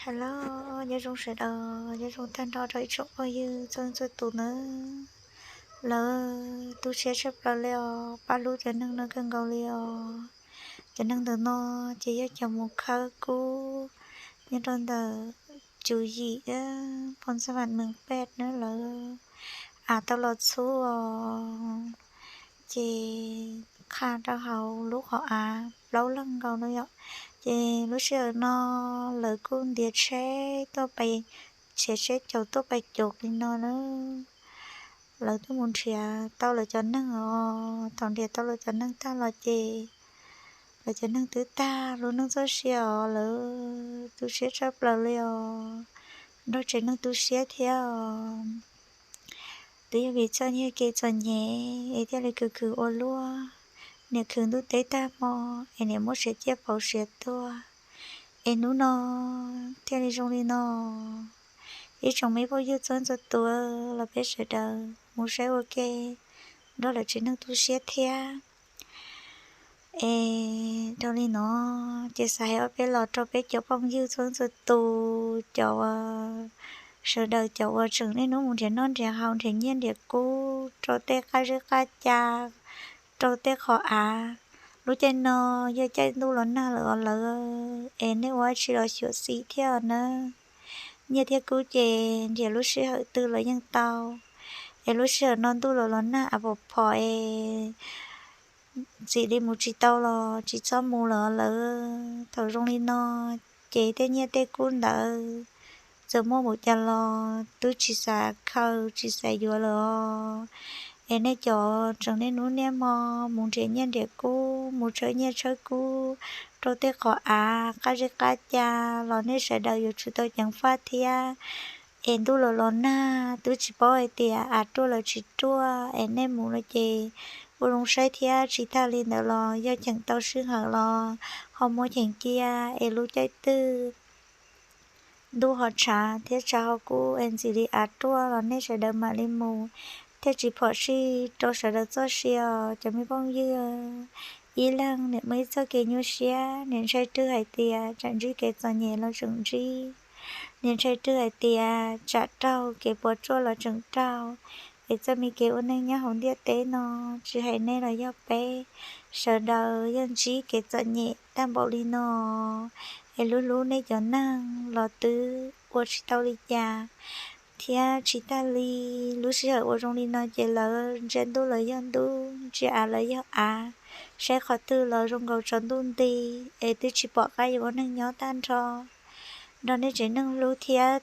Hello, nyob zoo sawv daws, nyob zoo tag nrho rau ib tsoom phooj ywg txhua leej txhua tus nawb. Lawv tu siab tshaj plaws li os, pab hlub cov neeg no kawg nkaus li os. Cov neeg ntawm no ces yog cov mus khawb kub nyob rau ntawm cuv yim pos ntxaj vam mees pej na lawv, av tau los txhub os, ces qha rau hauv lub qhov av plaub leeg nkaus no yom. Ces lub sij hawm no lawv kuj ntiav tsheb tuaj pais, nrhiav tsheb caum tuaj pais caum li no na. Lawv tuaj mus nrhiav tau lawv cov neeg os, thaum nrhiav tau lawv cov neeg tag los ces lawv cov neeg twb tag lub neej txoj sia os, lawv tu siab tshaj plaws li os, nrog tsev neeg tu siab thiab os. Twb yog vim txoj kev txom nyem es thiaj li khwv khwv ua luaj, niam khwv ntuj teb tag hmo es niam muab siav ciaj pauv siav tuag, es hnub no thiaj li zoo li no. Ib tsoom me phooj ywg txhua txhua tus los peb sawv daws mus saib ua ke nrog lawv tsev neeg tu siab thiab. Es dhau li no ces xav hais ob peb los rau peb cov phooj ywg txhua txhua tus, cov sawv daws cov uas tseem niaj hnub mus nrhiav noj nrhiav haus nrhiav nyiaj nrhiav kub rau tej qab zeb qab ca, rau tej qhov av. Lub caij no yog caij ntuj los nag lawm os lawv, es nej ua tsis los xyuam xim thiab os nawb. Nyiaj thiab kub ces nrhiav lub sij hawm twg los yeej tau, es lub sij hawm no ntuj los los nag av pom phom es ntxim li mus tsis tau los tsis txhob mus lawm os lawv. Thaum zoo li no ces tej nyiaj tej kub ntawd txawm muaj npaum cas los twb tsis xav khaws tsis xav yuav lawm os. Es nej cov tseem niaj hnub niaj hmo mus nrhiav nyiaj nrhiav kub, mus tshawb nyiaj tshawb kub rau tej qhov av qab zeb qab ca los nej sawv daws yuav tsum tau ceev faj thiab. Es ntuj los los nag twb tsis paub hais tias av ruaj los tsis ruaj, es nej mus no ces ua zoo saib thiab. Tsis tag li ntawd los yog cheem tau sij hawm los ho muab cheem cia, es lub caij twg ntuj ho tshav thiab tshav ho kub es ntxim li av ruaj los nej sawv daws mam li mus, thiaj tsis phom sij rau sawv daws txoj sia os cov me phooj ywg. Ib leeg niam muaj ib txoj kev nyuaj siab, niam ntshai twg hais tias tsam ntsib kev txom nyem los tseem ntsib, niam ntshai twg hais tias tsam raug kev puas tsuaj los tseem raug. Es txoj me kev ua neej nyob hauv ntiaj teb no, tsis hais nej los yog peb, sawv daws yog ntsib kev txom nyem tag npaum li no, es hlub hlub nej cov neeg los twb ua tsis tau li cas. Thiab tsis tag li, lub sij hawm ua zoo li no ces lawv ntsia ntuj los yog ntuj, ntsia av los yog av, saib qhov twg los zoo nkaus tsaus ntuj nti, es twb tsis pom qab yuav ua neej nyob tag nrho nrog nej tsev neeg hlub thiab